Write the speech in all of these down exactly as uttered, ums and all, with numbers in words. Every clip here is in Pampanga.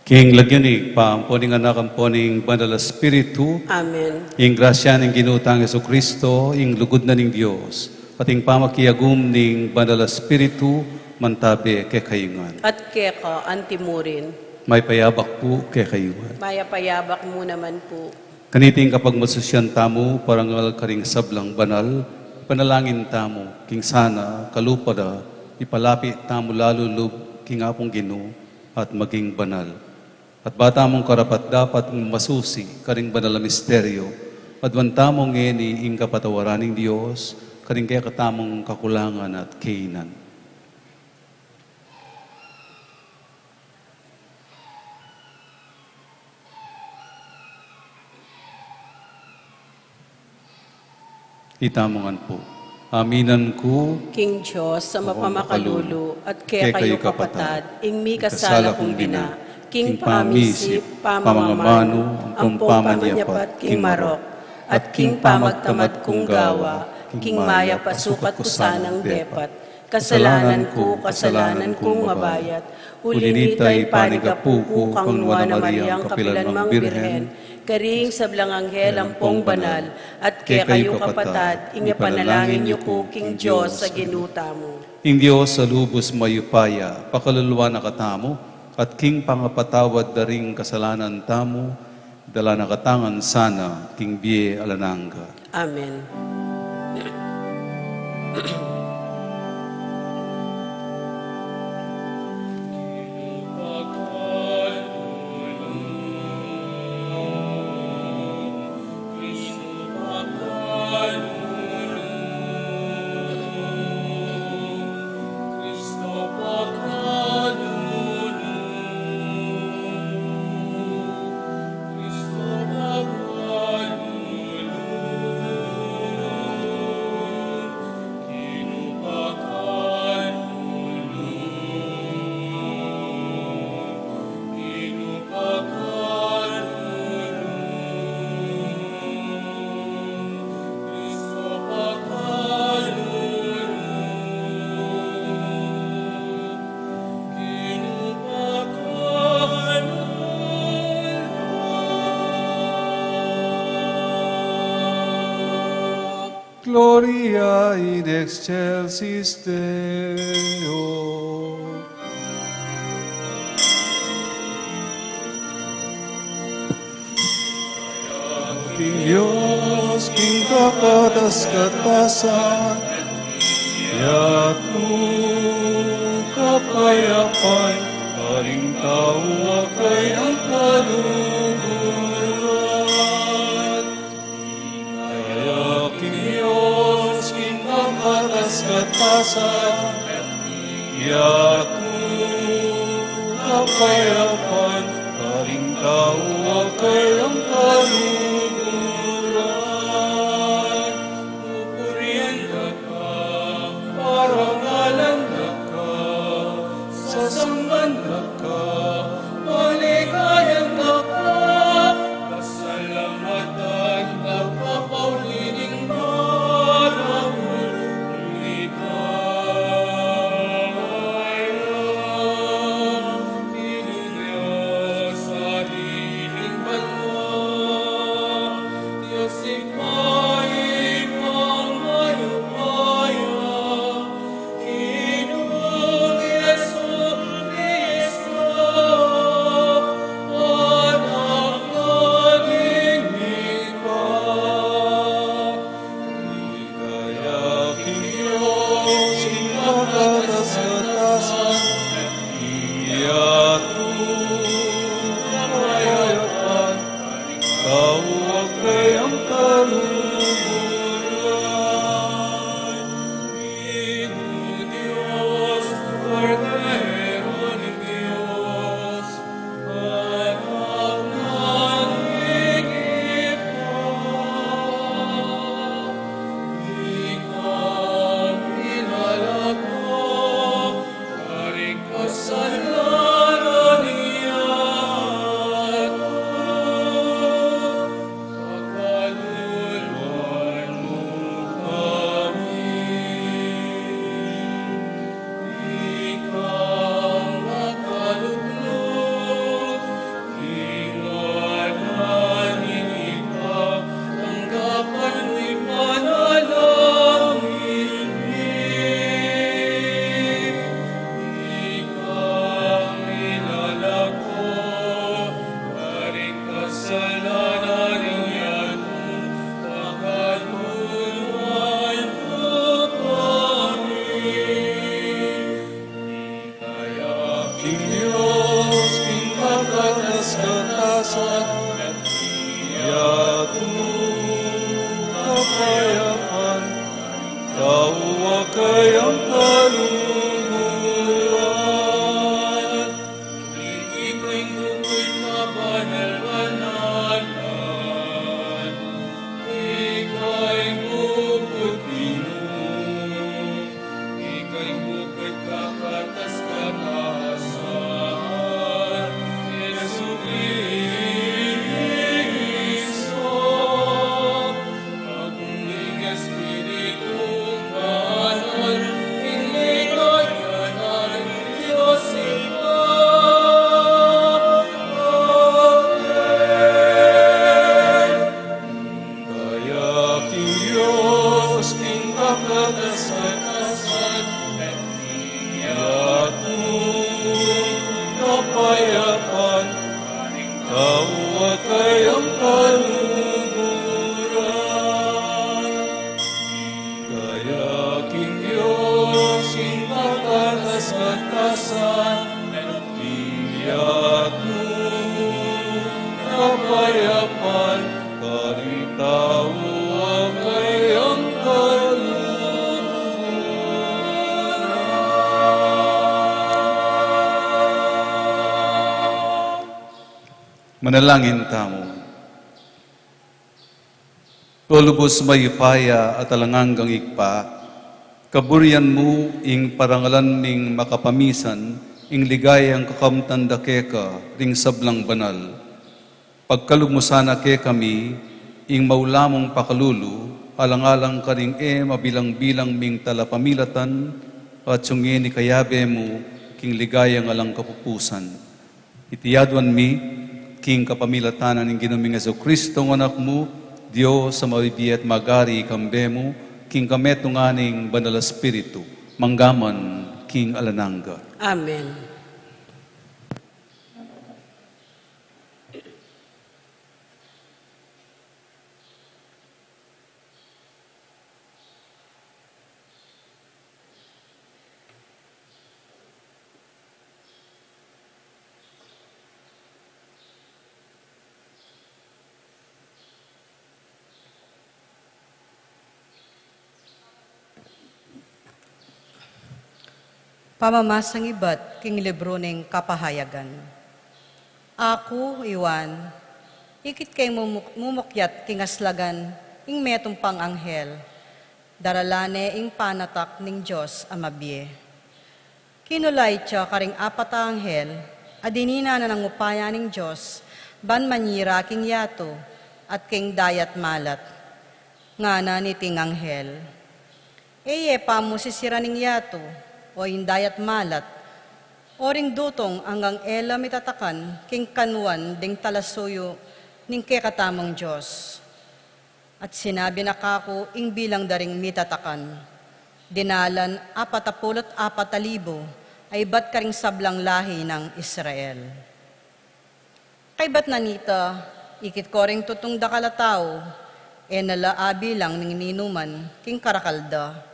King lagyu ning Ibpa, ampo ning Anak, ampo ning Banal a Espiritu. Amen. Ing grasya ning Ginu tang Jesucristo, ing lugud na ning Dios, at ing pamakiagum ning Banal a Espiritu, mantabe kekayu ngan. At keka antimurin. Mayap a abak pu kekayu ngan. Mayap a abak mu naman pu. Kaniting kapagmasusyan tamu, parangal karing sablang banal, ipanalangin tamu, king sana, kalupa da, ipalapit tamu lalu lub, king Apung Ginu, at maging banal. At ba tamung karapat-dapat masusi, karing banal a misteryo, aduan tamu ngeni ing kapatawaran ning Dios, karing kekatamung kakulangan at kainan. Itamu ngan pu. Aminan ku king Dios a mapamakalulu, at kekayu kapatad, ing mikasala kung bina, king pamisip, pamangamanu, ampong pamanyapat king marok, at king pamagtamad kung gawa, king mayap a sukat ku sanang depat, kasalanan ku, kasalanan kung mabayat. Uli nita, ipanigapu ku kang Nuan a Mariang kapilan mang Birhen, karing sablang anghel ampong banal, at kekayu kapatad, ing ipanalangin yu ku king Dios a Ginu tamu. Ing Dios a lubus mayupaya, pakaluluan na katamu, at king pangapatawad da ring kasalanan tamu, idala na katamu ngan sana king bie alang angga. Amen. Gloria in excelsis Deo. King Dios, king kakatas-katasan, iyabe ing kapayapan karing tau a kayang kaluguran. King Dios, king kakatas-katasan, iyabe ing kapayapan karing tau a kayang kaluguran. Pupurian da ka, parangalan da ka, sasamban da ka, paligayan da ka, pasalamatan da ka, pauli ning maragul. Tau a kayang kaluguran. Ika'y bukut na banal-banalan, ika'y bukut Ginu, ika'y bukut kakatas-katasan, Jesukristo. Kaya king Dios, king kakatas-katasan, king yatu kapayapan, tau a kayang kaluguran. Kaya king Dios, king kakatas-katasan, king yatu kapayapan, karing tau a kayang kaluguran. Manalangin tamu. O lubus mayupaya at alang anggang Ibpa, kaburian mu ing parangalan ming makapamisan ing ligayang kakamtan da keka ring sablang banal. Pagkalub mu sana kekami ing maula mung pakalulu, alang-alang karing e mabilang-bilang ming talapamilatan, at sungeni kayabe mu king ligayang alang kapupusan. Iti aduan mi king kapamilatan ning Ginu ming Jesucristo, ing Anak mu, Dios a mabibie at magari kambe mu, king kametungan ning Banal a Espiritu, mangga man king alang angga. Amen. Pamamasang ibat king libru ning Kapahayagan. Aku, i Juan, ikit keng mumuk-, mumukyat king aslagan ing metung pang anghel, daralan ne ing panatak ning Dios a mabie. Kinulay ya karing apat a anghel a dininan na ning upaya ning Dios ban manyira king yatu at king dayat malat. Ngana niting anghel, "E ye pa mu sisiran ing yatu, o ing dayat malat, o ring dutung anggang e la mitatakan king kanuan ding talasuyu ning kekatamung Dios." At sinabi na kaku ing bilang da ring mitatakan, dinalan apat a pulu't apat a libu a ibat karing sablang lahi nang Israel. Kaybat na nita, ikit ko ring tutung dakal a tau, e na la abilang ning ninuman king karakal da.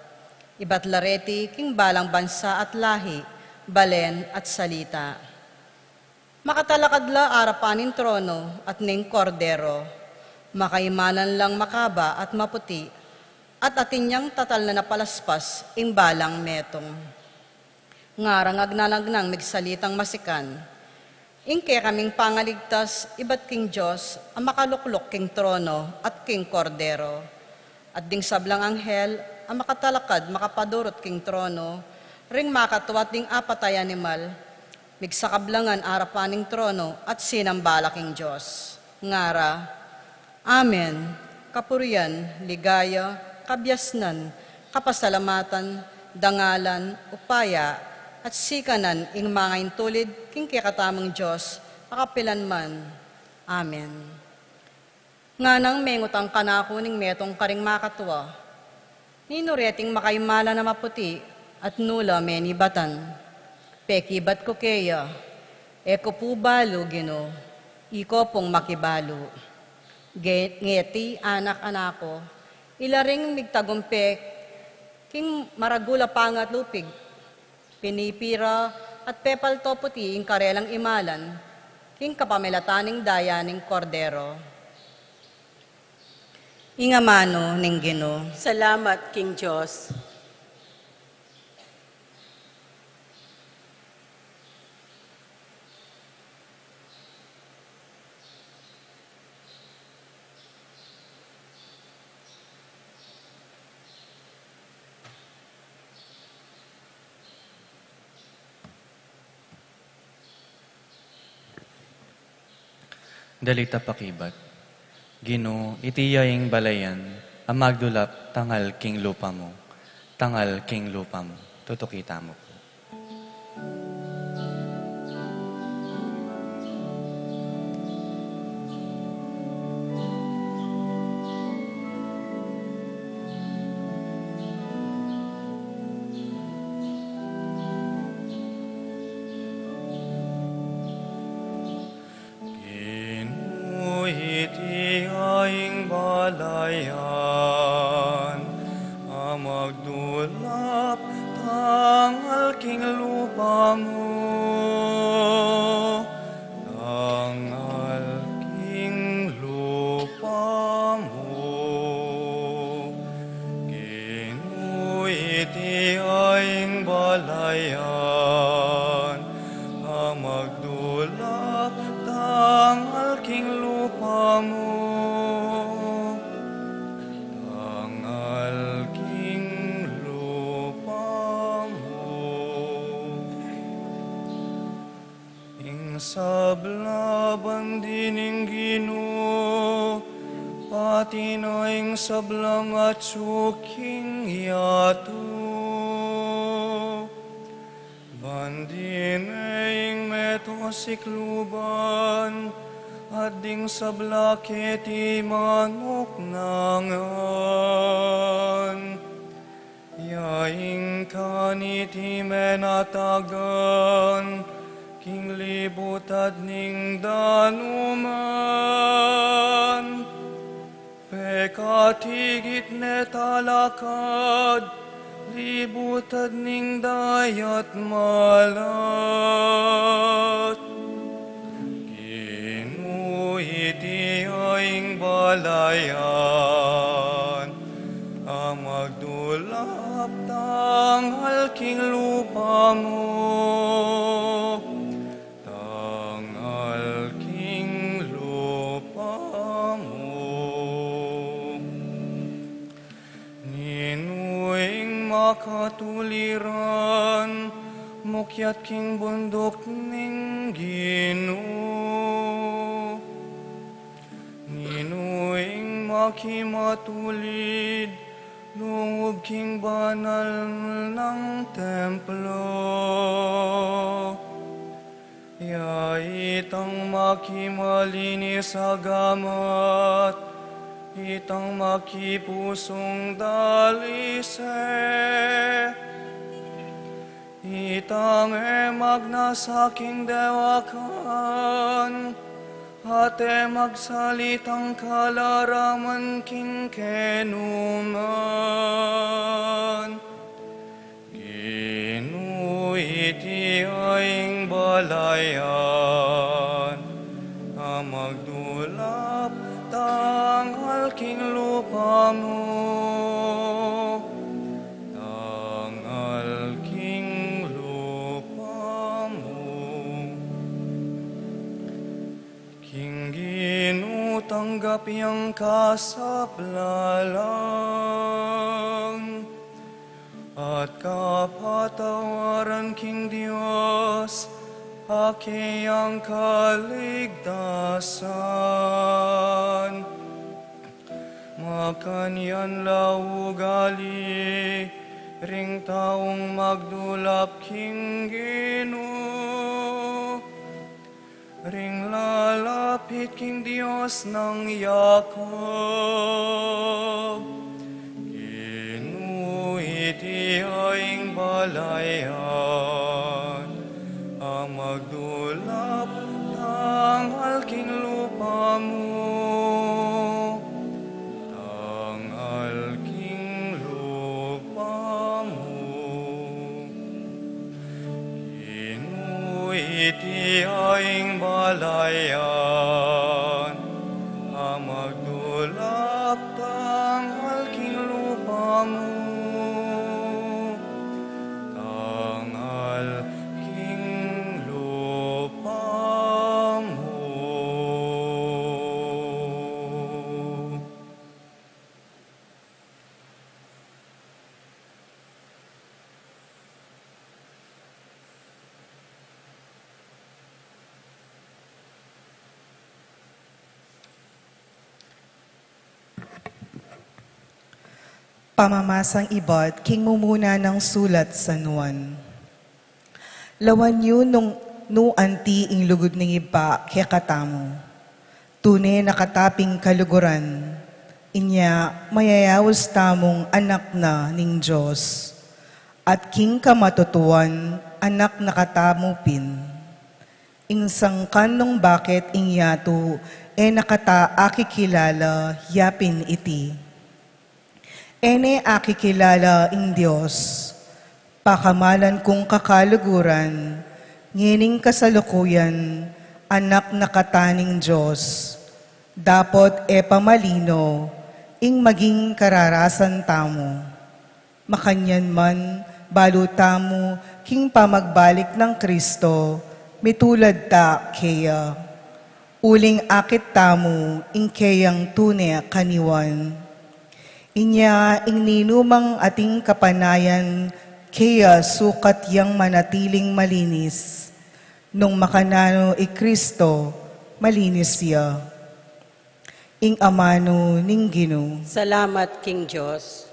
Ibat la reti king balang bansa at lahi, balen at salita. Makatalakad la arapan ning trono at ning Kordero. Makaimalan lang makaba at maputi, at atin yang tatalnan a palaspas ing balang metung. Ngarang agnanagnang migsalitang masikan, ing kekaming pangaligtas ibat king Dios a makalukluk king trono at king Kordero. At ding sablang anghel a makatalakad makapadurut king trono, ring makatua at ding apat a animal, migsakablangan arapan ning trono at sinamba la king Dios. Ngara, Amen. Kapurian, ligaya, kabiasnan, kapasalamatan, dangalan, upaya, at sikanan ing mangaintulid king kekatamung Dios, a kapilan man. Amen. Nganang mengutang kanaku ning metung karing makatua, "Ninu reting makaimalan a maputi at nu la menibatan?" Pekibat ku keya, "E ku pu balu, Ginu, iko pung makibalu." Ge-, ngeti, anak, anak ku, ila ring migtagumpe king maragul a pangat lupig, pinipira at pepalto puti ing karelang imalan king kapamilatan ning daya ning Kordero. Ing amanu ning Ginu. Salamat king Dios. Dalita pakibat. Ginu, iti ya ing balayan a magdulap tangal king lupa mu, tangal king lupa mu. Tutuki tamu pu. Ginu, iti ya ing balayan a magdulap tangal king lupa mu, tangal king lupa mu. Ginu, iti ya ing balayan a magdulap tangal king lupa mu, tangal king lupa mu. Ing sabla bandi ning Ginu, pati na ing sablang atsu king yatu. Bandi ne ing meto sikluban, at ding sabla keti manuknangan. Ya ing kaniti menatagan king libut at ning danuman. Pekatigit ne talakad libut at ning dayat malat. Ginu, iti ya ing balayan a magdulap tangal king lupa mu, tangal king lupa mu. Ninu ing makatuliran mukyat king bunduk ning Ginu? Ninu ing makimatulid lungub king banal nang templo? Ya itang makimalinis a gamat, itang makipusung dalise, itang e magnasa king dewakan, at e magsalitang kalaraman king kenuman. Ginu, iti ya ing balayan a magdulap tangal king lupa mu, tangal king lupa mu. King Ginu tanggap yang kasaplalan at kapatawaran king Dios a keyang kaligtasan. Makanyan la ugali ring taung magdulap king Ginu, ring lalapit king Dios nang Yakob. Ginu, iti ya ing balayan a magdulap tangal king lupa mu, tangal king lupa mu. Ginu, iti ya ing balayan a magdulap Pamamasang ibat king mumuna nang sulat San Juan. Lawan yu nung nu anti ing lugud ning Ibpa kekatamu. Tune na kata pin kaluguran, inya mayayaus tamung anak na ning Dios. At king kamatutuan, anak na katamu pin. Ing sangkan nung bakit ing yatu e na kata akikilala, ya pin iti: E ne akikilala ing Dios. Pakamalan kung kakaluguran, ngening kasalukuyan, anak na kata ning Dios. Dapot e pa malino ing maging kararasan tamu. Makanyan man, balu tamu king pamagbalik nang Kristo, mitulad ta keya. Uling akit tamu ing keyang tune kaniwan. Inya ing ninumang ating kapanayan keya sukat yang manatiling malinis. Nung makananu i Kristo, malinis ya. Ing amanu ning Ginu. Salamat king Dios.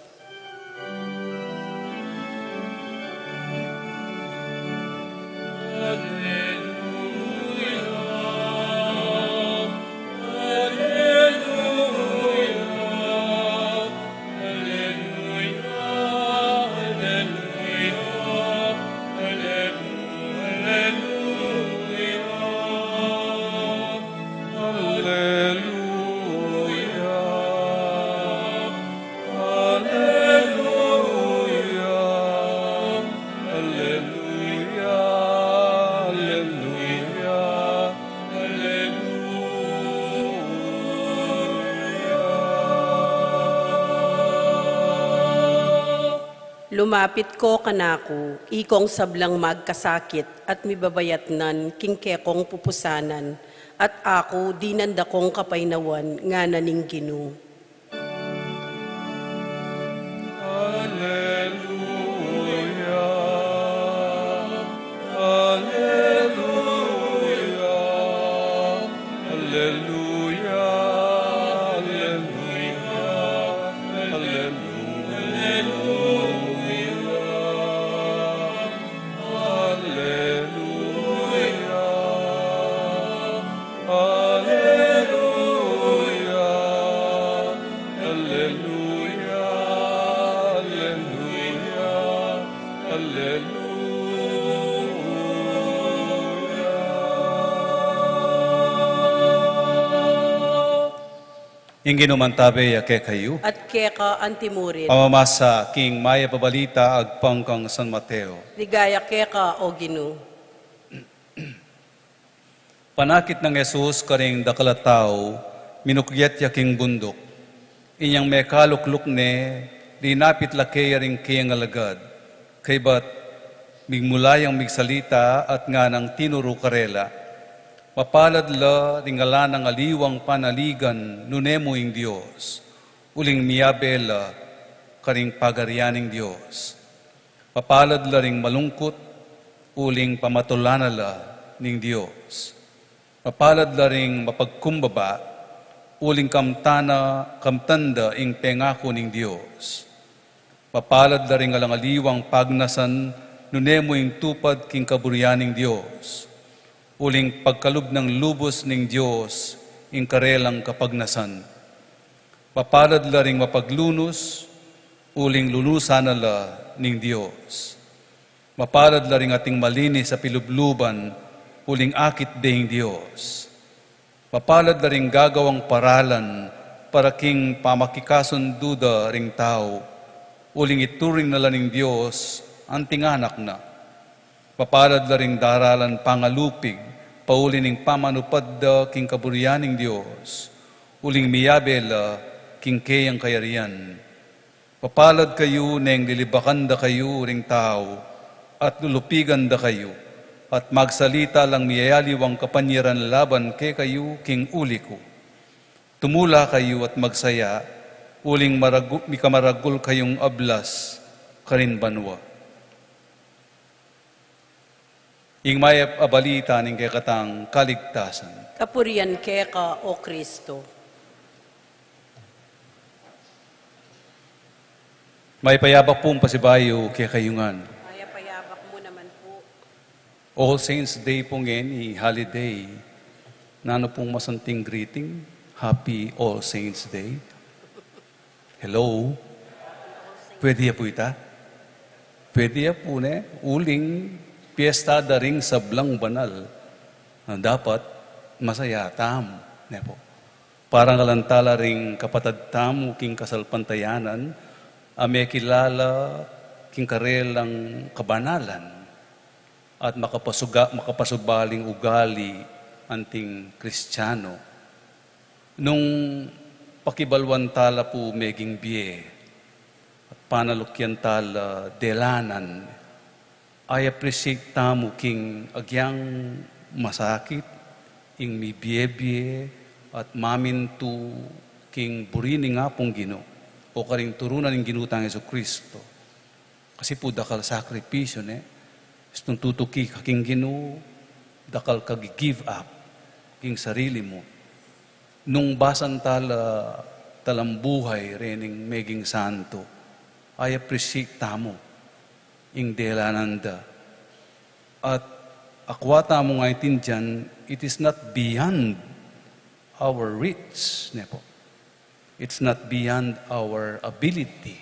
Aleluya, aleluya, aleluya, aleluya. Lumapit ko kanaku, ikong sablang magkasakit at mibabayatnan king kekong pupusanan, at aku dinan da kong kapaynawan, ngana ning Ginu. Aleluya, aleluya, aleluya, aleluya, aleluya, aleluya. Aleluya, aleluya, aleluya, aleluya. Ing Ginu mantabe ya kekayu. At keka antimurin. Pamamasa king Mayap a Balita agpang kang San Mateo. Ligaya keka, O Ginu. Panakit nang Jesus karing dakal a tau, minukyat ya king bunduk. Inyang mekalukluk ne, linapit la keya ring keyang alagad, kaybat migmula yang migsalita at nganang tinuru karela: Mapalad la ring ala nang aliwang panaligan nune mu ing Dios, uling miyabe la karing pagarian ning Dios. Mapalad la ring malungkut, uling pamatulan na la ning Dios. Mapalad la ring mapagkumbaba, uling kamtan na, kamtan da ing pengaku ning Dios. Mapalad la ring alang aliwang pagnasan, nune mu ing tupad king kaburian ning Dios, uling pagkalub nang lubus ning Dios ing karelang kapagnasan. Mapalad la ring mapaglunus, uling lunusan na la ning Dios. Mapalad la ring ating malinis a pilubluban, uling akit de ing Dios. Mapalad la ring gagawang paralan para king pamakikasundu da ring tau, uling ituring na la ning Dios anting anak na. Mapalad la ring daralan pangalupig pauli ning pamanupad da king kaburian ning Dios, uling miyabe la king keyang kayarian. Mapalad kayu neng lilibakan da kayu ring tau, at lulupigan da kayu, at magsalita lang miyayaliwang kapanyaran laban kekayu king uli ku. Tumula kayu at magsaya, uling maragu-, mikamaragul kayung ablas karin banua. Ing Mayap a Balita ning kekatang kaligtasan. Kapurian keka, O Kristo. Mayap a yabak pung pasibayu kekayu ngan. Mayap a yabak mu naman po. All Saints Day po ngeni, holiday. Nanu pung masanting greeting? Happy All Saints Day. Hello? Pwede ya po ita? Pwede ya po, ne? Uling piyesta da ring sablang banal. Na dapat masaya tamu, ne po? Parangalan tala ring kapatad tamu king kasalpantayanan, a mekilala king karelang kabanalan, at makapasuga-, makapasubaling ugali anting Kristiano. Nung pakibaluan tala pu meging bie, at panalukyan tala delanan, I appreciate tamu king agyang masakit, ing mibie-bie, at mamintu king buri ning Apung Ginu, o karing turunan ning Ginu tang Jesucristo. Kasi pu dakal sakripisyu, ne? Istung tutuki ka king Ginu, dakal ka gi-give up king sarili mu. Nung basan tala talang buhay rening meging santo, I appreciate tamu ing delanan da. At akua tamu ngan itindian, it is not beyond our reach, ne po? It's not beyond our ability.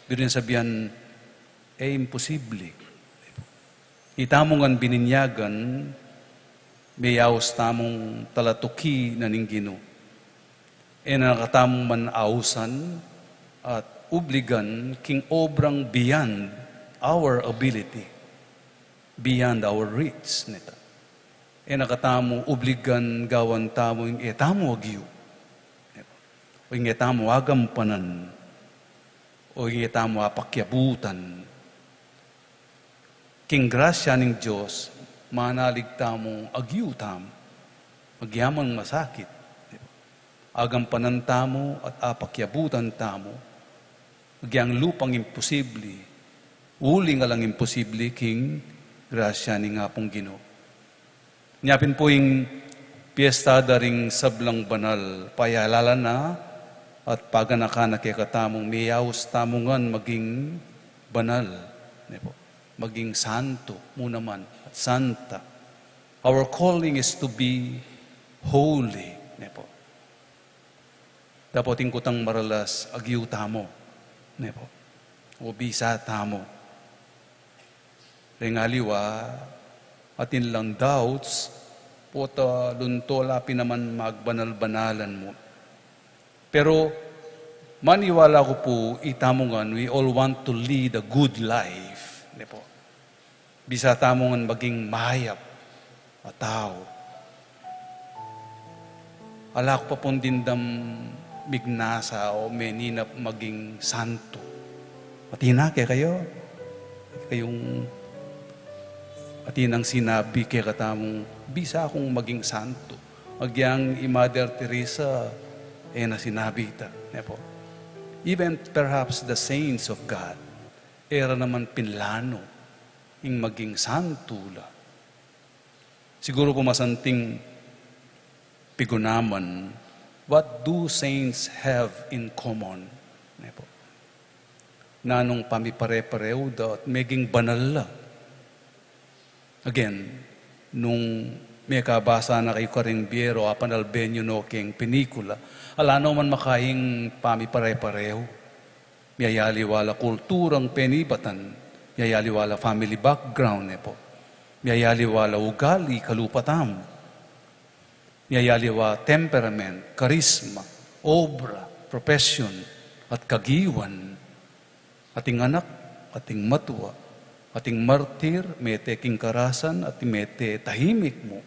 Biru ning sabian, e imposible. Itamu ngan bininyagan, meyaus tamung talatuki na ning Ginu. E na katamu man ausan at ubligan king obrang beyond our ability, beyond our reach, neta. E na katamu ubligan gawan tamu ing e tamu agyu, o ing e tamu agampanan, o ing e tamu apakyabutan. King grasya ning Dios, manalig tamu agyu tamu, agyaman masakit. Agampanan tamu at apakyabutan tamu, agyang lupang imposible, uling alang imposible king grasya ning Apung Ginu. Nya pin pu ing piyesta da ring sablang banal, payalala na at paganakan na kekatamung meyaus tamu ngan maging banal, ne po? Maging santo mu naman at santa. Our calling is to be holy, ne po? Dapot ing kutang maralas, agyu tamu, ne po? O bisa tamu. Reng aliwa, atin lang doubts, pota lunto la pin naman magbanal-banalan mu. Pero maniwala ku pu itamu ngan, we all want to lead a good life, ne po? Bisa tamu ngan maging mayap a tau. Ala ku pa pung dimdam mignasa o meninap maging santo. Atin na kekayu, kayung atin nang sinabi kekatamu, bisa kung maging santo. Agyang i Mother Teresa, e na sinabi ta, ne po? Even perhaps the saints of God, e ra naman pinlano ing maging santo la. Siguru pu masanting pigunaman, what do saints have in common? Ne po? Nanung pamipare-parehu da at meging banal la? Again, nung mekabasa na kayu karing bie o apanalbe yu no king pelikula, ala no man makaing pamipare-parehu. Miyayaliwa la kulturang penibatan, miyayaliwa la family background, ne po? Miyayaliwa la ugali, kalupa tamu. Miyayaliwa temperament, karisma, obra, profession, at kagiwan. Ating anak, ating matua, ating martir, mete king karasan, ating mete tahimik mu.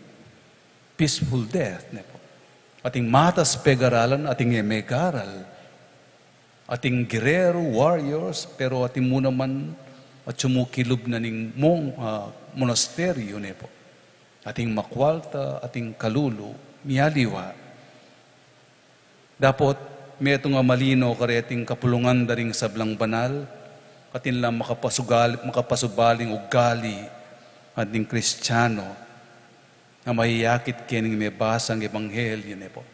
Peaceful death, ne po? Ating matas pegaralan, ating e megaral. Ating gereru, warriors, pero ating mu naman at sumukilub na ning mong, ah, monasteryo, ne po? Ating makwalta, ating kalulu, miyaliwa. Dapot, metung a malino kareting kapulungan da ring sablang banal, atin lang makapasugal-, makapasubaling ugali, ating Kristiano, a mayayakit kening mebasang ebanghelyo, ne po?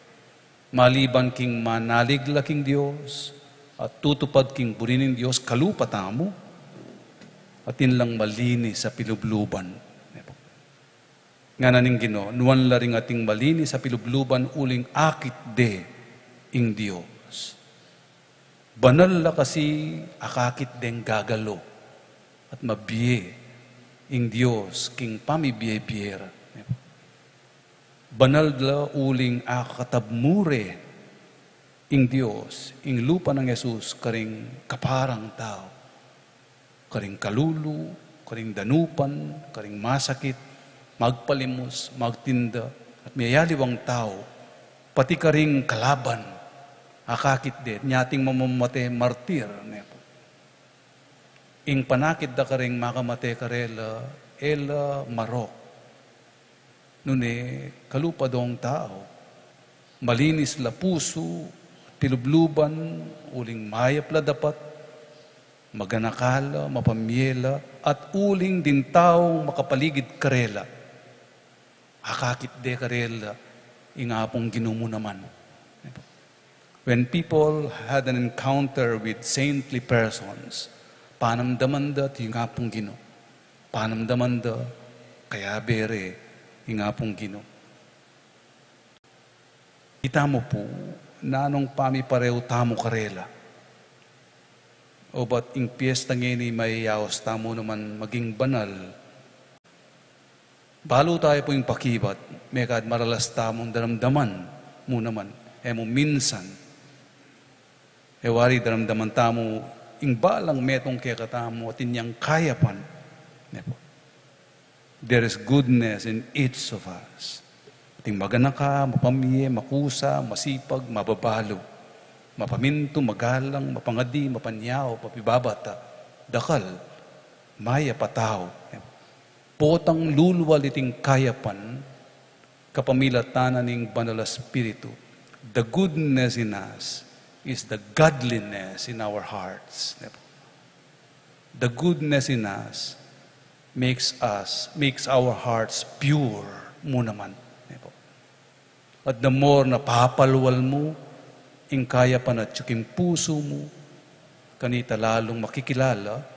Maliban king manalig la king Dios, At tutupad king buri ning Dios kalupa tamu, atin lang malinis a pilubluban. Ngana ning Ginu, nuan la ring ating malinis a pilubluban uling akit de ing Dios. Banal la kasi akakit deng gagalo at mabie ing Dios king pamibie-bie ra. Banal la uling akatab mu re ing Dios, ing lupa nang Jesus karing kaparang tau, karing kalulu, karing danupan, karing masakit, magpalimus, magtinda, at miyayaliwang tau, pati karing kalaban, akakit de, nya ating mamamate martir, ne po. Ing panakit da karing makamate karela, e la marok. Nune, kalupa dong tau, malinis la pusu, pilubluban, uling mayap la dapat, maganaka la, mapamie la, at uling ding taung makapaligid karela, akakit de karela ing Apung Ginu mu naman. When people had an encounter with saintly persons, panamdaman da ing Apung Ginu. Panamdaman da, kayabe re ing Apung Ginu. Itamu pu, nanung pamiparehu tamu karela? Obat ing piesta ngeni mayayaus tamu naman maging banal? Balu tamu pu ing pakibat, mekad maralas tamung daramdaman mu naman, e mu minsan. E wari daramdaman tamu ing balang metung kekatamu atin yang kayapan. Ne po. There is goodness in each of us. Ating maganaka, mapamie, makusa, masipag, mababalu, mapamintu, magalang, mapangadi, mapanyawad, mapibabata, dakal, mayap a tau. Potang lulwal iting kayapan, kapamilatan na ning Banal a Espiritu. The goodness in us is the godliness in our hearts. Ne po. The goodness in us makes us, makes our hearts pure mu naman. Ne po. At the more na papalwal mu ing kayapan atyu king pusu mu, kanita lalung makikilala,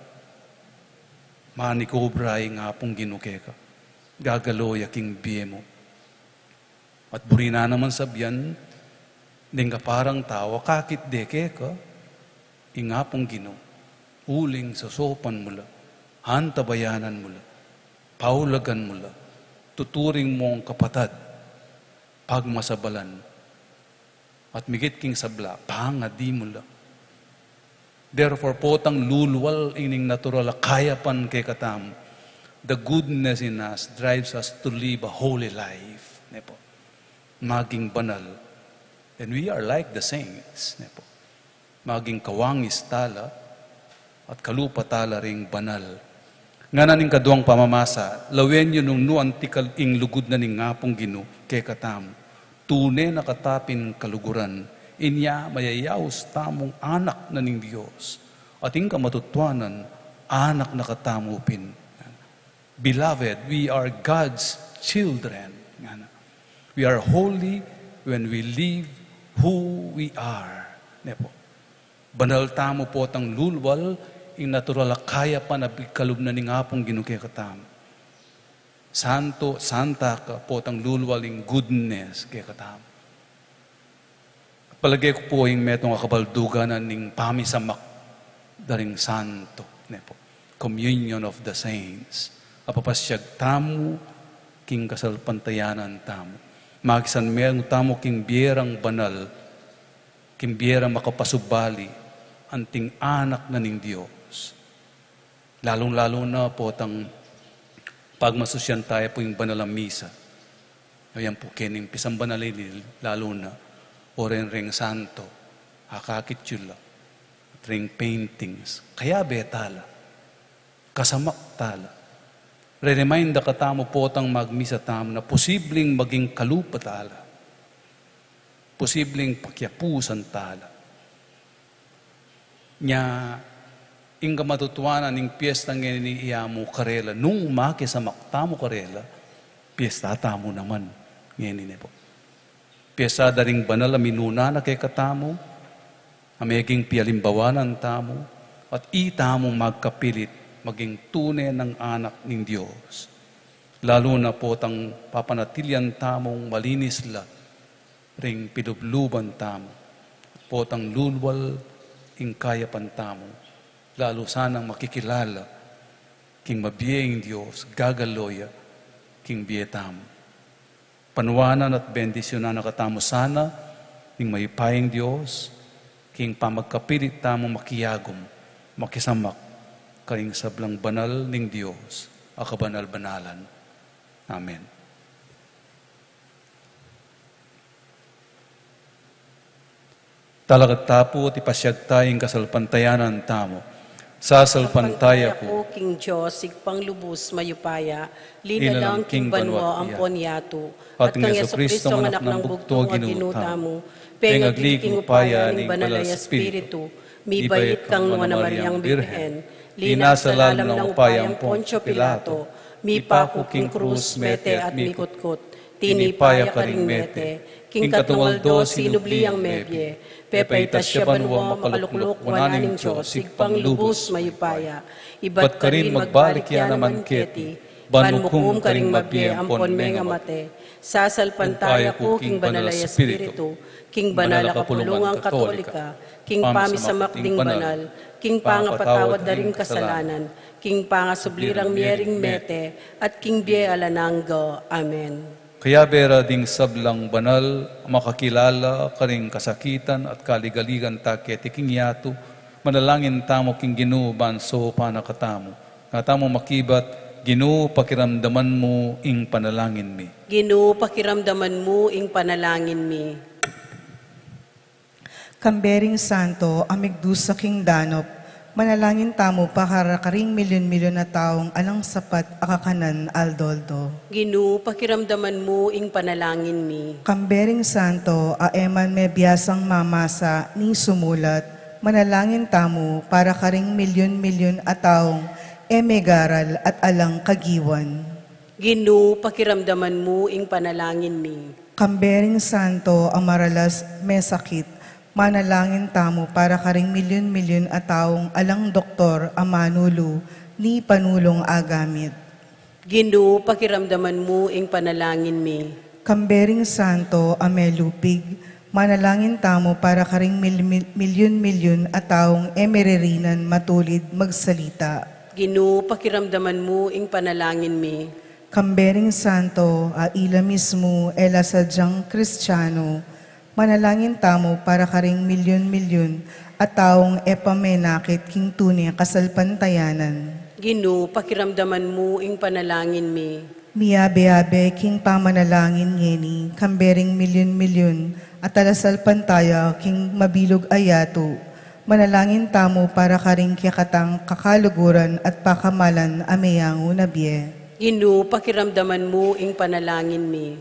manikubra ing Apung Ginu keka, gagalo ya king bie mu. At buri na naman sabian, deng kaparang tau, akakit de keka ing Apung Ginu, uling sasaupan mu la, antabayanan mu la, paulagan mu la, tuturing mung kapatad, pagmasabalan, at migit king sabla, pangadi mu la. Therefore, potang lulwal ining natural a kayapan kekatamu. The goodness in us drives us to live a holy life. Ne po. Maging banal. And we are like the saints. Ne po. Maging kawangis tala at kalupa tala ring banal. Ngana ning kaduang pamamasa, lawen yu nung nu anti kal ing lugud na ning Apung Ginu kekatamu. Tune na kata pin kaluguran, inya mayayaus tamung anak na ning Dios, at ing kamatutuanan, anak na katamu pin. Beloved, we are God's children. Ngana. We are holy when we live who we are. Ne po. Banal tamu potang lulwal ing natural a kayapan a bikalub na ning Apung Ginu kekatamu. Santo, santa ka potang lulwal ing goodness kekatamu. Palage ku pu ing metung a kabaldugan na ning pamisamak da ring santo, ne po. Communion of the saints. Apapasyag tamu king kasalpantayanan tamu. Makisanmetung tamu king bie rang banal, king bie rang makapasubali, anting anak na ning Dios. Lalung-lalu na potang pagmasusyan taya pu ing banal a misa. Yan pu kening pisambanal ini, lalu na, o ren reng santo, akakit yu la, at reng paintings, kayabe tala, kasamak tala. Re-remind da katamu potang magmisa tamu na posibleng maging kalupa tala. Posibleng pakiapusan tala. Nya, ing kamatutuanan ning piesta ngeni iya mu karela, nung makisamak tamu karela, piesta tamu naman ngeni ne po. Piesta da ring banal a minuna na kekatamu, a meging pialimbawanan tamu, at itamu magkapilit maging tune nang anak ning Dios. Lalu na potang papanatilian tamung malinis la ring pilubluban tamu, potang lulwal ing kayapan tamu, lalu sanang makikilala king mabie ing Dios, gagalo ya king bie tamu. Panuanan at bendisyunan na katamu sana ning mayupayang Dios, king pamagkapilit tamung makiagum, makisamak, karing sablang banal ning Dios a kabanal-banalan. Amen. Talakad ta pu at ipasyag ta ing kasalpantayanan tamu. Sasalpantaya ku king Dios, Ibpang lubus mayupaya, linalang king banua ampon yatu, at kang Jesucristo, anak nang bugtung a Ginu tamu, pengagli king upaya ning Banal a Espiritu, mibait kang Nuan a Mariang Birhen, linasa lalam nang upaya nang Poncio Pilato, mipaku king krus, mete at mikutkut, tinipa ya karing mete, king katlung aldo sinubli yang mebie, pepaitas ya banua, makalukluk wanan ning Dios, Ibpang lubus mayupaya, ibat karin magbalik ya naman keti, ban mukum karing mabie ampon mengamate. Sasalpantaya ku king Banal a Espiritu, king banal a kapulungan Katolika, king pamisamak ding banal, king pangapatawad da ring kasalanan, king pangasubli rang mie ring mete, at king bie alang angga. Amen. Kayabe ra ding sablang banal, makakilala karing kasakitan at kaligaligan ta keti king yatu, manalangin tamu king Ginu ban saupan na katamu. Nga tamu makibat, Ginu, pakiramdaman mu ing panalangin mi. Ginu, pakiramdaman mu ing panalangin mi. Kambe ring santo a migdusa king danup, manalangin tamu para karing milyun-milyun a taung alang sapat a kakanan aldo-aldo. Ginu, pakiramdaman mu ing panalangin mi. Kambe ring santo a e man mebiasang mamasa ni sumulat, manalangin tamu para karing milyun-milyun a taung e megaral at alang kagiwan. Ginu, pakiramdaman mu ing panalangin mi. Kambe ring santo a maralas mesakit, manalangin tamu para karing milyun-milyun a taung alang doktor a manulu ni panulung agamit. Ginu, pakiramdaman mu ing panalangin mi. Kambe ring santo a melupig, manalangin tamu para karing mil-, mil-, milyun-milyun a taung e meririnan matulid magsalita. Ginu, pakiramdaman mu ing panalangin mi. Kambe ring santo a ila mismu e la sadyang Kristiano, manalangin tamu para karing milyun-milyun a taung e pa menakit king tune kasalpantayanan. Ginu, pakiramdaman mu ing panalangin mi. Miyabe-yabe king pamanalangin ngeni, kambe ring milyun-milyun a talasalpantaya king mabilug a yatu, manalangin tamu para karing kekatang kakaluguran at pakamalan a meyangu na bie. Ginu, pakiramdaman mu ing panalangin mi.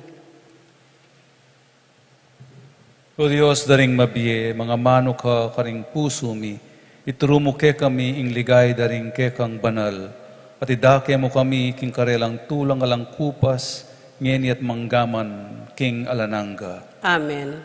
O Dios da ring mabie, mangamanu ka karing pusu mi, ituru mu kekami ing ligaya da ring kekang banal, at idake mu kami king karelang tulang alang kupas, ngeni at manggaman king alang angga. Amen.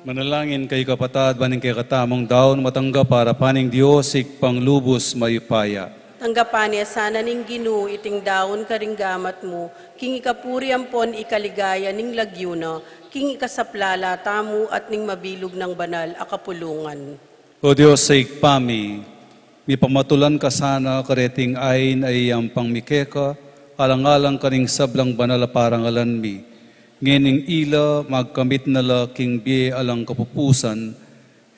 Manalangin kayu, kapatad, ban ing kekatamung daun matanggap arapan ning Dios, Ibpang lubus mayupaya. Tanggapan na sana ning Ginu iting daun karing gamat mu, king ikapuri ampon ikaligaya ning lagyu na, king ikasaplala tamu at ning mabilug nang banal a kapulungan. O Dios, Ibpa mi, mipamatulan ka sana kareting ain a iyampang mi keka, alang-alang karing sablang banal a parangalan mi. Ngening ila magkamit na la king bie alang kapupusan,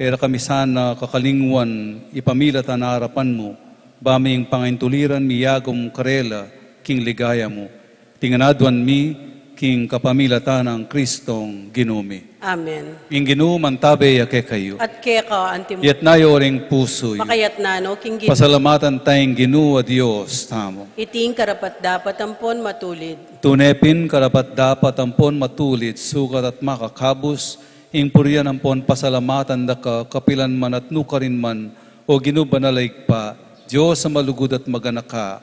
e ra kami sana kakalingwan ipamilatan arapan mu, ba ming pangaintuliran miyagum karela king ligaya mu. Iti ngan aduan mi king kapamilatan nang Kristong Ginu mi. Amen. Ing Ginu mantabe ya kekayu. At keka antimu. Itas yu ring pusu yu. Pakaitas no king Ginu. Pasalamatan taya ing Ginu a Dios tamu. Iti ing karapat-dapat ampon matulid. Tune pin karapat-dapat ampon matulid, sukat at makakabus, ing purian ampon pasalamatan da ka kapilan man at nukarin man, O Ginu, banal a Ibpa, Dios a malugud at maganaka.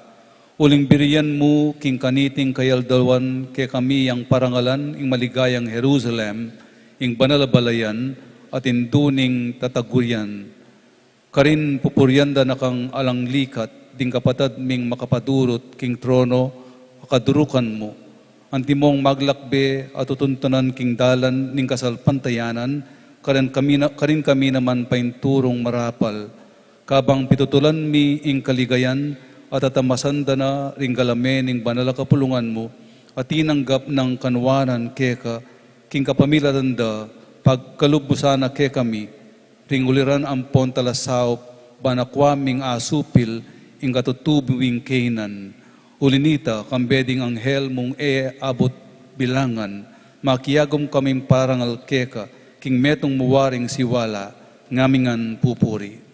Uling birian mu king kaniting kayaldawan kekami yang parangalan ing maligayang Jerusalem, ing banal a balayan, at indu ning tatagurian. Karin pupurian da na kang alang likat ding kapatad ming makapadurut king trono a kadurukan mu. Antimong maglakbe at tutuntunan king dalan ning kasalpantayanan, karin kami na, karin kami naman painturung marapal. Kabang pitutulan mi ing kaligayan at atamasan da na ring galame ning banal a kapulungan mu, a tinanggap nang kanuanan keka, king kapamilatan da, pagkalubusan na kekami, ring uliran ampon talasaup, ban akua ming asupil ing katutubu ming kainan. Uli nita, kambe ding anghel mung e abut bilangan, makiagum kaming parangal keka, king metung mu waring siwala, ngamingan pupuri.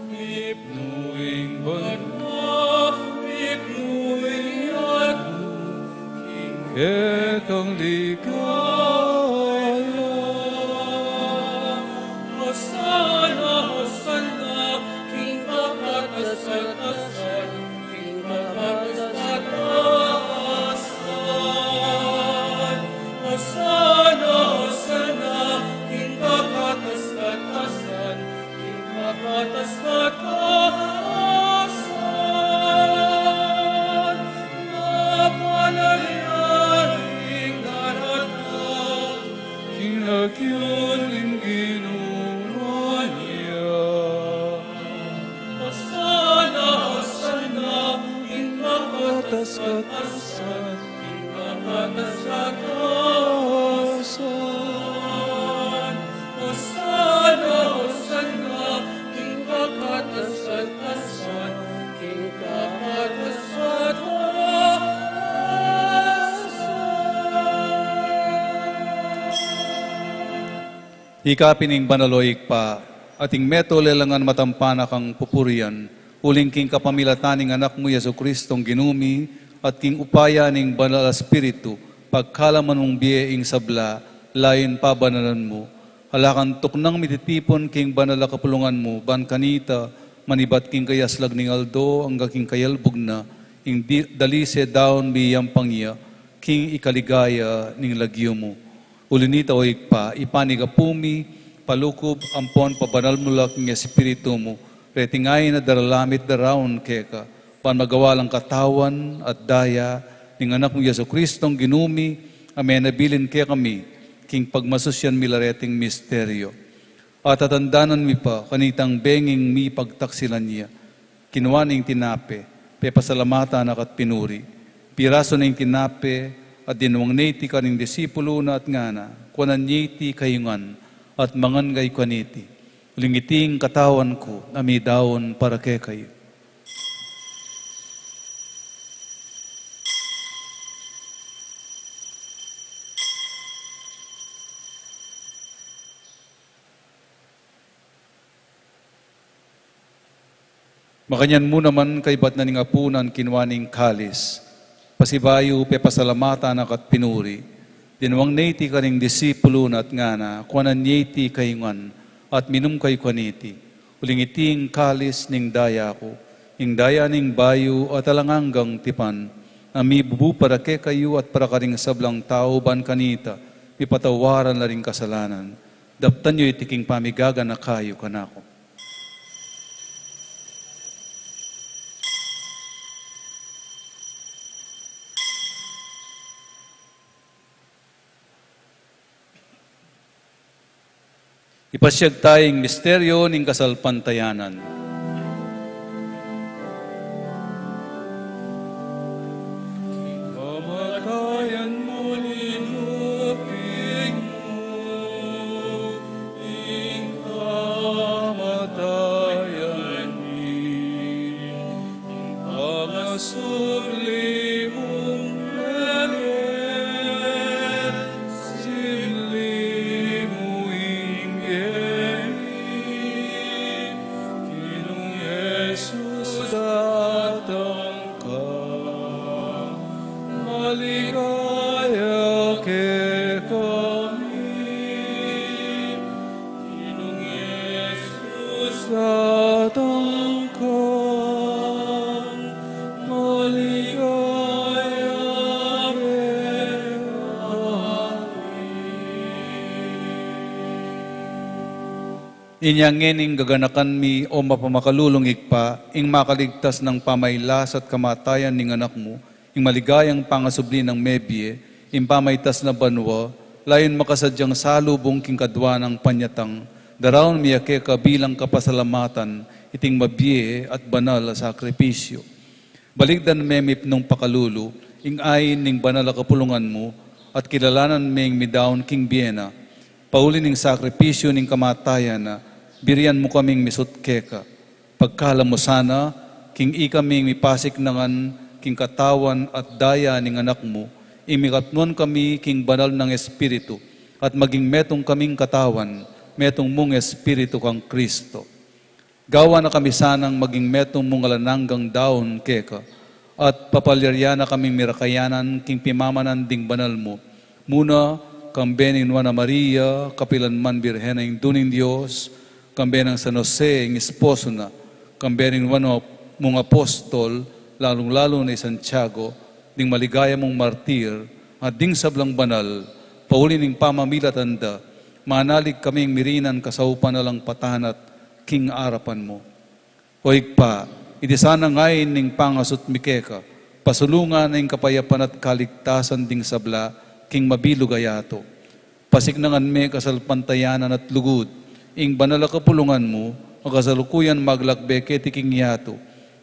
Mipnu ing banua, mipnu ing yatu, king kekang ligaya. Hosana, hosana, king kakatas-katasan, king kakatas-katasan. Hosana, hosana, king kakatas-katasan, king kakatas-katasan. Mapalad ya ring daratang king lagyu ning Ginu. Hosana, hosana, king kakatas-katasan, king kakatas-katasan. Hosana, hosana, king kakatas-katasan, king kakatas-katasan. Ika pin ing banal, o Ibpa, at ing metung lelangan matampan na kang pupurian, uling king kapamilatan ning Anak mu, Jesucristong Ginu mi, at king upaya ning Banal a Espiritu, pagkalaman mung bie ing sabla, layun pabanalan mu. Ala kang tuknang mititipun king banal a kapulungan mu, ban kanita, manibat king kayaslag ning aldo, angga king kayalbug na, ing di-, dalise daun miyampang ya, king ikaligaya ning lagyu mu. Uli nita, o Ibpa, ipanigapu mi, palukub, ampon pabanal mu la king Espiritu mu, reting ain a daralamit daraun keka, ban magawa lang katawan at daya ning Anak mu Jesucristong Ginu mi, a menabilin kekami, king pagmasusyan mi la reting misteryo. At tatandanan mi pa, kanitang benging mipagtaksilan ya. Kinua ne ing tinape, pepasalamatan na ka't pinuri. Pirasu ne ing tinape, at dinwang ne iti karing disipulu na at ngana, kuanan ye iti kayu ngan, at mangan kayu kaniti. Uling iti ing katawan ku, a midaun para kekayu. Makanyan mu naman kaybat na ning apunan, kinua ne ing kalis, pasibayu pepasalamatan na ka at pinuri, dinwang ne iti karing disipulus na at ngana, kuanan ye iti kayu ngan at minum kayu kaniti, uling iti ing kalis ning daya ku, ing daya ning bayu at alang anggang tipan, a mibubu para kekayu at para karing sablang tau ban kanita mipatawaran la ring kasalanan. Daptan yu iti king pamigaganaka yu kanaku. Ipasiag taya ing misteryu ning kasalpantayanan. Kamatayan mu, linupig mu, ing kamatayan mi, ing pangasubli mung mebie, subli mu ing bie mi, Ginung Jesus, datang ka, maligaya kekami. Ginung Jesus, datang ka, maligaya kekami. Inya ngening gaganakan mi, o mapamakalulung Ibpa, ing makaligtas nang pamailas at kamatayan ning Anak mu, ing maligayang pangasubli nang mebie, ing pamaitas na banua, layun makasadyang salubung king kadua nang panyatang, daraun mi ya keka bilang kapasalamatan iting mabie at banal a sakripisyu. Balikdan me mipnung pakalulu ing ain ning banal a kapulungan mu, at kilalanan me ing midaun king bie na. Pauli ning sakripisyu ning kamatayan na, birian mu kaming misut keka. Pagkalam mu sana, king ikaming mipasiknangan king katawan at daya ning Anak mu, ing mikatmuan kami king banal nang Espiritu, at maging metung kaming katawan, metung mung Espiritu kang Kristo. Gawan na kami sanang maging metung mung alang anggang daun keka, at papalyarian na kaming mirakayanan king pimamanan ding banal mu, muna, kambe ning Nuan a Maria, kapilan man Birhen a Indu ning Dios, kambe nang San Jose, ing esposo na, kambe ning Nuan mung apostol, lalung-lalu na i Santiago, ding maligaya mung martir, at ding sablang banal, pauli ning pamamilatan da, manalig kaming mirinan kasaupan alang patanat king arapan mu. O Ibpa, iti sana ing ain ning pangasut mi keka, pasulungan na ing kapayapan at kaligtasan ding sabla king mabilug a yatu. Pasiknangan me kasalpantayanan at lugud ing banal a kapulungan mu, a kasalukuyan maglakbe keti king yatu,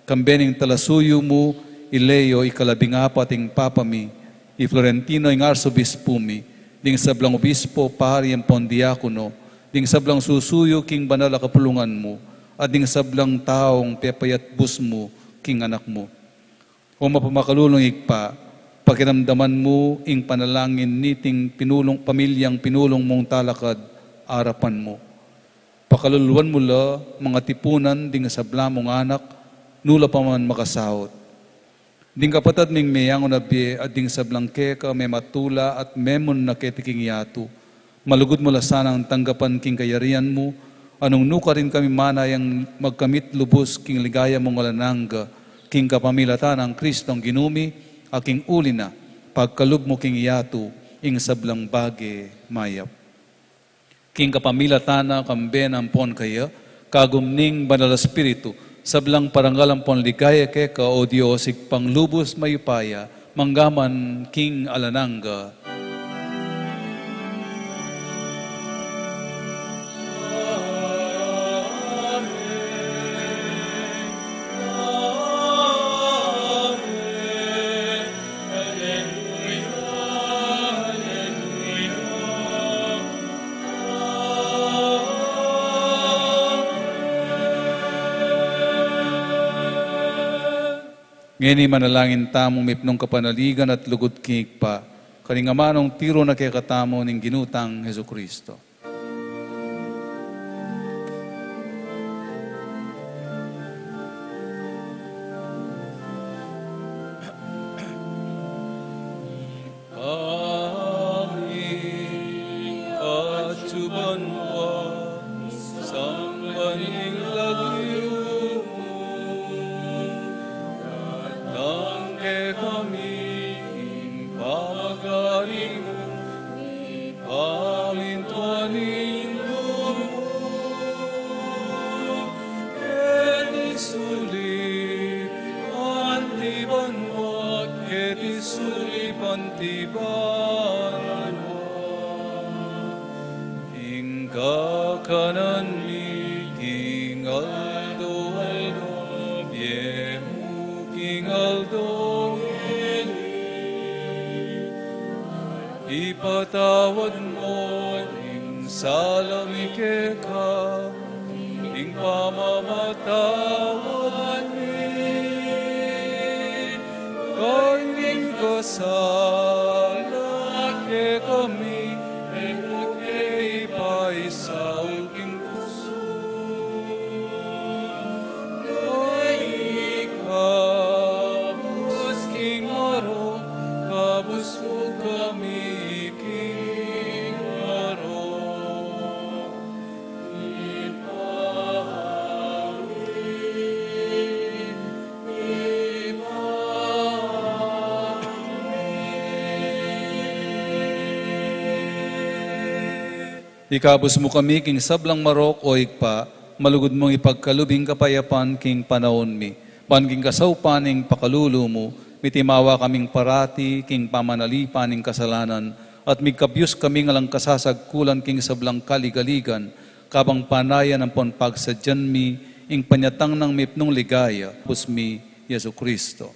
kambe ning talasuyu mu, i Leo ikalabing apat ing Papa mi, i Florentino ing Arsobispu mi, ding sablang obispo, pari ampon diakono, ding sablang susuyu king banal a kapulungan mu, at ding sablang taung pepayatbus mu king Anak mu. O mapamakalulung Ibpa, pakiramdaman mu ing panalangin niting pinulung, pamilyang pinulung mung talakad arapan mu. Pakaluluan mu la, mangatipunan ding sabla mung anak, nu la pa man makasaut. Ding kapatad ming meyangu na bie at ding sablang keka mematula at memun na keti king yatu, malugud mu la sanang tanggapan king kayarian mu, a nung nukarin kami manayang magkamit lubus king ligaya mung alang angga, king kapamilatan nang Kristong Ginu mi, a king uli na, pagkalub mu king yatu ing sablang bage mayap. King kapamilatan na, kambe na ampon kaya, kagum ning Banal a Espiritu, sablang parangal ampon ligaya keka, o Dios, Ibpang lubus mayupaya, mangga man king alang angga. Ngeni manalangin tamu mipnung kapanaligan at lugud king Ibpa, karing amanung tiru na kekatamu ning Ginu tang Jesucristo. Sa banua, samban ing lagyu mu, datang kekami ing pamagari mu, ipamintuan ing lub mu keti sulip anti banua, keti sulip anti banua. Ing kakanan mi king aldo-aldo, ibie mu king aldo ngeni. Ipatawad mu ing sala mi keka, ing pamamatawad mi keng mikasala kekami, e mu ke ipaisaul king kusug, nune ikabus king marok, ikabus mu kami king marok. Ikabus mu kami king sablang marok, O Ibpa, malugud mung ipagkalub ing kapayapan king panaun mi. Ban king kasaupan ning pakalulu mu, mitimawa kaming parati king pamanalipan ning kasalanan, at migkabyus kaming alang kasasagkulan king sablang kaligaligan, kabang panayan ampon pagsadyan mi ing panyatang nang mipnung ligaya, Ibus mi, Jesucristo.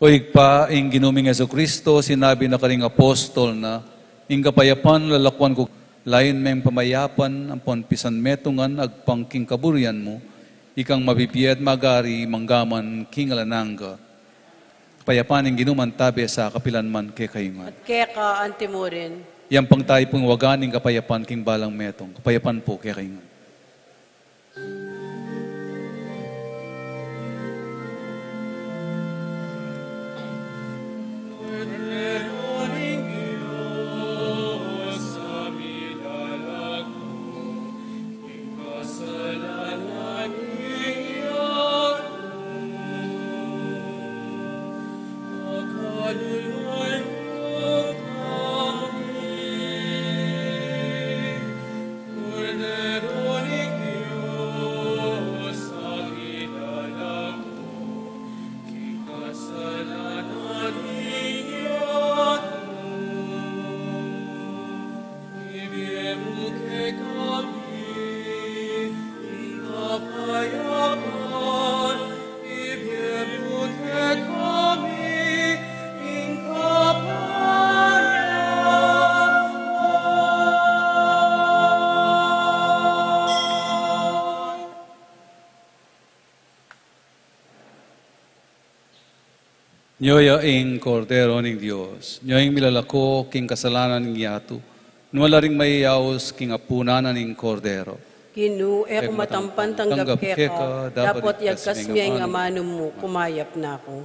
O Ibpa, ing Ginu ming Jesucristo, sinabi na karing apostol na, ing kapayapan lalakuan ku, lain meng pamayapan ampon pisanmetungan agpang king kaburian mu, ikang mabibie at magari manggaman king alang angga. Kapayapan ning Ginu mantabe sa kapilan man kekayu ngan. At keka anti murin. Yang pang tayu pung wagan ning kapayapan king balang metung. Kapayapan pu kekayu ngan. Nyo ya ing Kordero ning Dios, nyo ing milalako king kasalanan ning yatu, nyo la ring mayayaus king apunan na ning Kordero. Ginu, e ku matampan tanggap keka, dapot yagkas me ing amanu mu, kumayap na ku.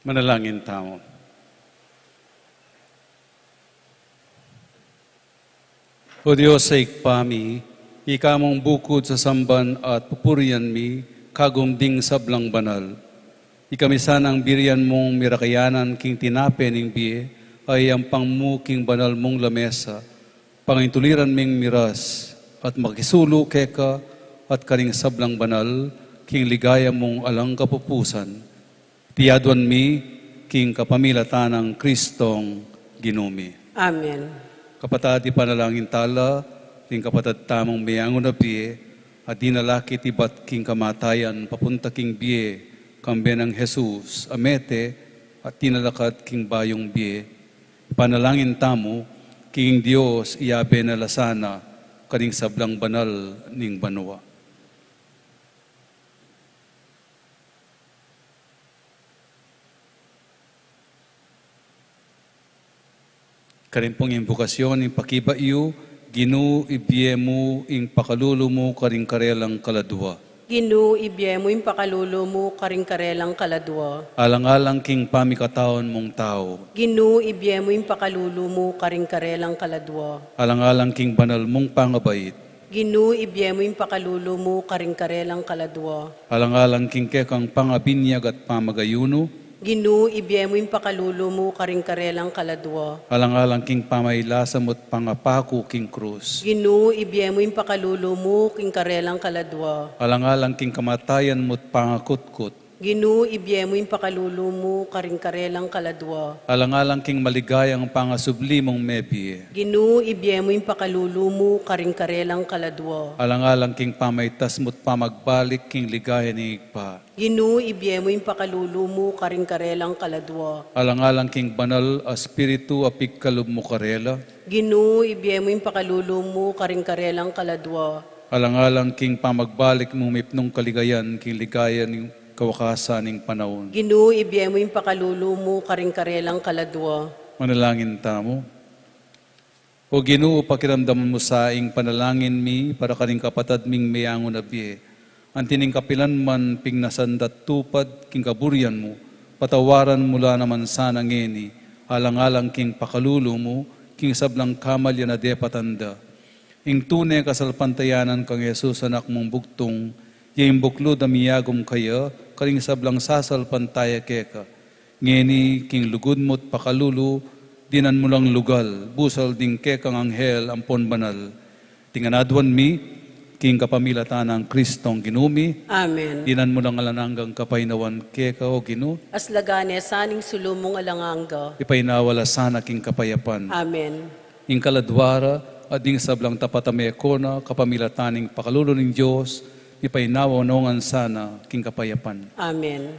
Manalangin tamu. O Dios a Ibpa mi, ika mung bukud sasamban at pupurian mi, kagum ding sablang banal. Ikami sanang birian mung mirakayanan king tinape ning bie, a iyampang mu king banal mung lamesa, pangintuliran ming miras, at makisulu keka, at karing sablang banal, king ligaya mung alang kapupusan. Iti aduan mi, king kapamilatan nang Kristong Ginu mi. Amen. Kapatad, ipanalangin tala, ring kapatad tamung meangu na bie, a dinala kit ibat king kamatayan papunta king bie, kambe nang Jesus, a mete, at dinala kat king bayung bie. Ipanalangin tamu, king Dios, iyabe na la sana, karing sablang banal ning banua. Karin pung imbokasyon, ing pakibat yu, Ginu, ibie mu ing pakalulu mu karing karelang kaladua. Ginu, ibie mu ing pakalulu mu karing karelang kaladua. Alang-alang king pamikataun mung tau. Ginu, ibie mu ing pakalulu mu karing karelang kaladua. Alang-alang king banal mung pangabait. Ginu, ibie mu ing pakalulu mu karing karelang kaladua. Alang-alang king kekang pangabinyag at pamagayunu. Ginu, ibie mu ing pakalulu mu karing karelang kaladua. Alang-alang king pamailasa mu't pangapaku king krus. Ginu, ibie mu ing pakalulu mu king karelang kaladua. Alang-alang king kamatayan mu't pangakutkut. Ginu, ibie mu ing pakalulu mu karing karelang kaladua. Alang-alang king maligayang pangasubli mung mebie. Ginu, ibie mu ing pakalulu mu karing karelang kaladua. Alang-alang king pamaitas mu't pamagbalik king ligaya ning Ibpa. Ginu, ibie mu ing pakalulu mu karing karelang kaladua. Alang-alang king banal a Espiritu a pigkalub mu karela. Ginu, ibie mu ing pakalulu mu karing karelang kaladua. Alang-alang king pamagbalik mung mipnung kaligayan king ligaya ning kawakasan ning panaun. Ginu, ibie mu ing pakalulu mu karing karelang kaladua. Manalangin tamu. O Ginu, pakiramdaman mu sa ing panalangin mi para karing kapatad ming meangu na bie. Anti ning kapilan man pignasan da't tupad king kaburian mu, patawaran mu la naman sana ngeni, alang-alang king pakalulu mu, king sablang kamalian a depatan da. Ing tune kasalpantayanan kang Jesus, Anak mung bugtung, ya ing buklud a miyagum kaya, karing sablang sasalpantaya keka. Ngeni king lugud mu't pakalulu, dinan mu lang lugal, busal ding kekang anghel ampon banal. Iti ngan aduan mi, king kapamilatan nang Kristong Ginu mi. Amen. Dinan mu lang alang anggang kapaynawan keka, O Ginu. Aslagan ne sana ing sulu mung alang angga. Ipaynawa la sana king kapayapan. Amen. Ing kaladua ra, at ding sablang tapat a mekona, kapamilatan ning pakalulu ning Dios, ipaynawa no ngan sana king kapayapan. Amen.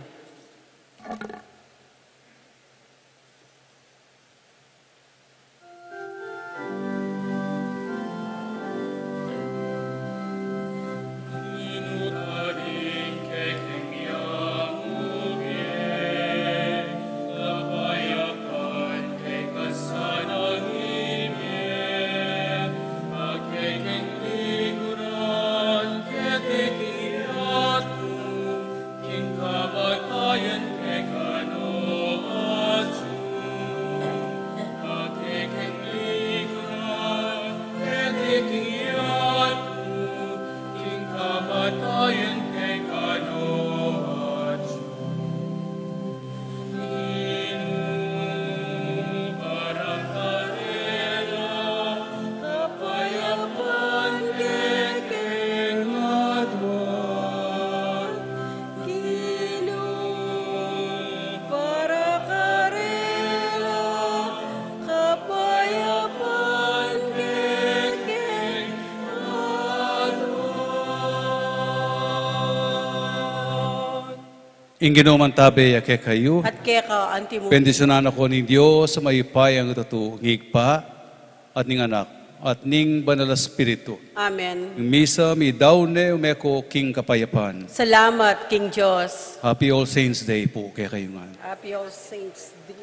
Ing Ginu mantabe ya kekayu. At keka anti mu. Bendisyunan na kayu ning Dios a mayupayang tutu, ing Ibpa, at ning Anak, at ning Banal a Espiritu. Amen. Ing misa meyari ne, ume ko king kapayapan. Salamat king Dios. Happy All Saints Day pu kekayu ngan. Happy All Saints Day.